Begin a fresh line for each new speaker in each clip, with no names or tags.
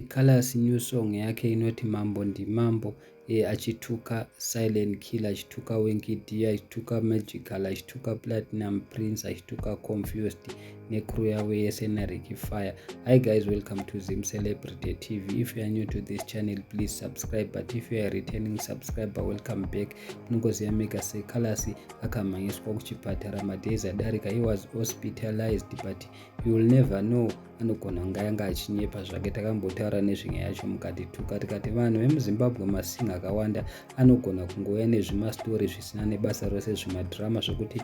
Calaz new song yake inoti "Mambo Ndimambo", achituka Silent Killer, achituka Winky D, achituka Magical, achituka Platinum Prince, achituka Confused necrew yavo yese naRicky Fire. Hi guys, welcome to Zim Celebrity TV. If you are new to this channel, please subscribe, but if you are returning subscriber, welcome back. Unongoziva mega, Seh Calaz akamhanyiswa kuchipatara madays adarika. He was hospitalized, but you will never know, anogona kunge anga achinyepa zvake. Takambotaura nezvenyaya yacho, mukatituka, tikati vanhu vemuZimbabwe masinga akawanda anogona kungouya nezvimastori zvisina nebasa rose, zvimadhirama zvokuti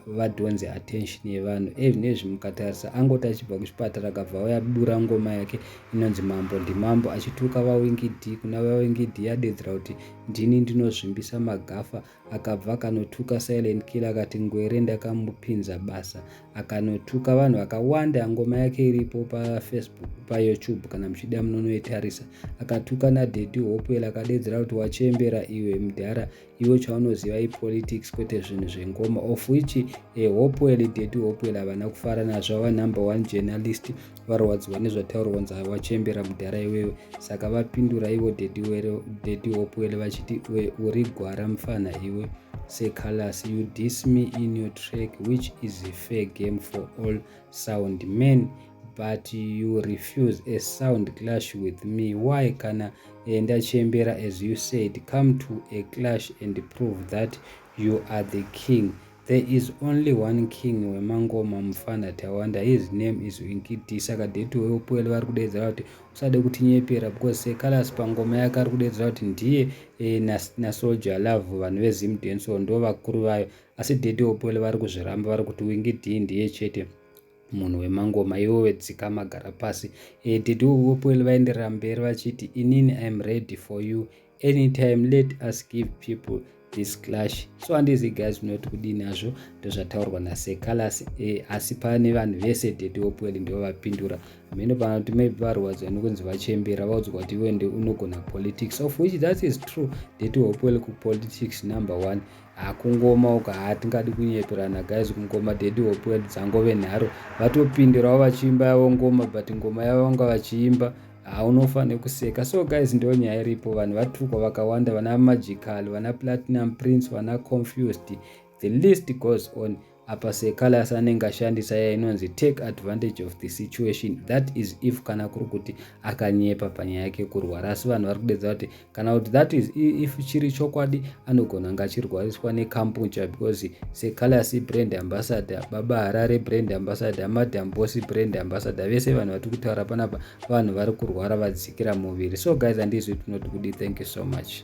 vadhonze attention yevanhu. Ezvinezvi mukatarisa, angoti achibva kuchipatara, akabva auya bura ngoma yake inonzi "Mambo Ndimambo", achituka vaWinky D. Kuna vaWinky D adedzera kuti, "Ndini ndinozvimbisa magafa." Akabva akanotuka Silent Killer, akati, "Ngwere ndakamupinza basa." Akanotuka vanhu vakawanda. Ngoma yake iripo paFacebook, paYouTube, kana muchida munonoitarisa. Akatuka naDaddy Hopewell, akadedzera kuti, "Wachembera iwe mudhara iwe, chaunoziva ipolitics kwete zvinhu zvengoma," of which Hopewell, Daddy Hopewell havana kufara nazvo. Ava number one journalist varwadziwa nezvataurwa kunzi, "Wachembera mudhara iwewe." Saka vapindura ivo Daddy Hopewell vachiti, "Uri gwara mufana iwe Seh Calaz. You diss me in your track, which is a fair game for all sound men, but you refuse a sound clash with me. Why? Kana ndachembera as you said, come to a clash and prove that you are the king. There is only one king wemangoma mufana Tawanda. His name is Winky D." Saka Daddy Hopewell vari kudedzera kuti usade kutinyepera, because Seh Calaz pangoma yake ari kudedzera kuti ndiye naSoul Jah Love vanhu veZim Dancehall ndo vakuru vayo. Asi Daddy Hopewell vari kuzviramba, vari kuti Winky D ndiye chete munhu wemangoma, iwe wedzika magara pasi. Daddy Hopewell vaenderera mberi vachiti, "Inini I am ready for you anytime. Let us give people this clash." So handizi guys, munoti kudini hazvo? Ndozvataurwa naSeh Calaz. Asi pane vanhu vese, Daddy Hopewell ndo vapindura mheno pana kuti maybe varwadzwa nekunzi vachembera, vaudzwa kuti iwe nde unogona politics, of which that is true. Daddy Hopewell kupolitics number one. Hakungoma uka, hatingadi kunyeperana guys, kungoma Daddy Hopewell dzangove nharo. Vatopindirawo vachiimba yavo ngoma, but ngoma yavo vanga vachiimba haunofa nekuseka. So guys, ndo nyaya iripo. Vanhu vatukwa vakawanda, vana Magical, vana Platinum Prince, vana Confused, the list goes on. Apa Seh Calaz anenge ashandisa ya inonzi take advantage of the situation. That is if kana kuri kuti akanyepa panyaya yake kurwara. Asi vanhu vari kudedza kuti kana kuti that is if chiri chokwadi, anogona kunge achirwariswa nekampucha, because Seh Calaz brand ambassador, Baba Harare brand ambassador, Madam Boss brand ambassador, vese vanhu vatiri kutaura panapa vanhu vari kurwara, vadzikira muviri. So guys, handizvi tinoti kudi. Thank you so much.